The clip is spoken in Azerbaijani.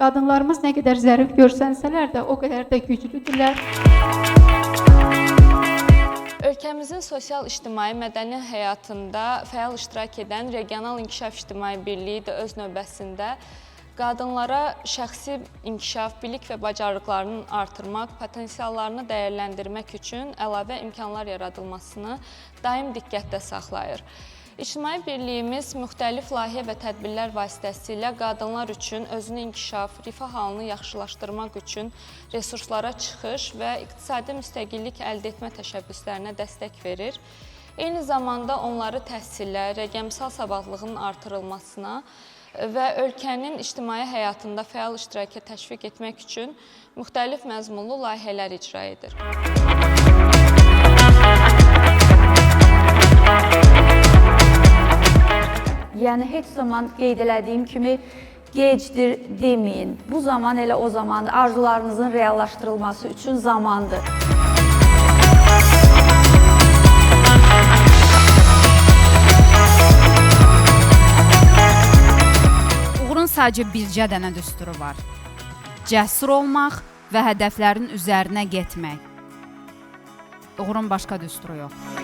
Qadınlarımız nə qədər zərif görsənsələr də, o qədər də güclüdürlər. Ölkəmizin sosial-ictimai, mədəni həyatında fəal iştirak edən Regional İnkişaf İctimai Birliyi də öz növbəsində qadınlara şəxsi inkişaf, bilik və bacarıqlarının artırmaq, potensiallarını dəyərləndirmək üçün əlavə imkanlar yaradılmasını daim diqqətdə saxlayır. İctimai Birliyimiz müxtəlif layihə və tədbirlər vasitəsilə qadınlar üçün özünü inkişaf, rifah halını yaxşılaşdırmaq üçün resurslara çıxış və iqtisadi müstəqillik əldə etmə təşəbbüslərinə dəstək verir. Eyni zamanda onları təhsilə, rəqəmsal savadlığının artırılmasına və ölkənin ictimai həyatında fəal iştiraka təşviq etmək üçün müxtəlif məzmunlu layihələr icra edir. Yəni heç zaman qeyd elədiyim kimi gecdir deməyin. Bu zaman elə o zamandır. Arzularınızın reallaşdırılması üçün zamandır. Uğurun sadəcə bircə dənə düsturu var. Cəsur olmaq və hədəflərin üzərinə getmək. Uğurun başqa düsturu yoxdur.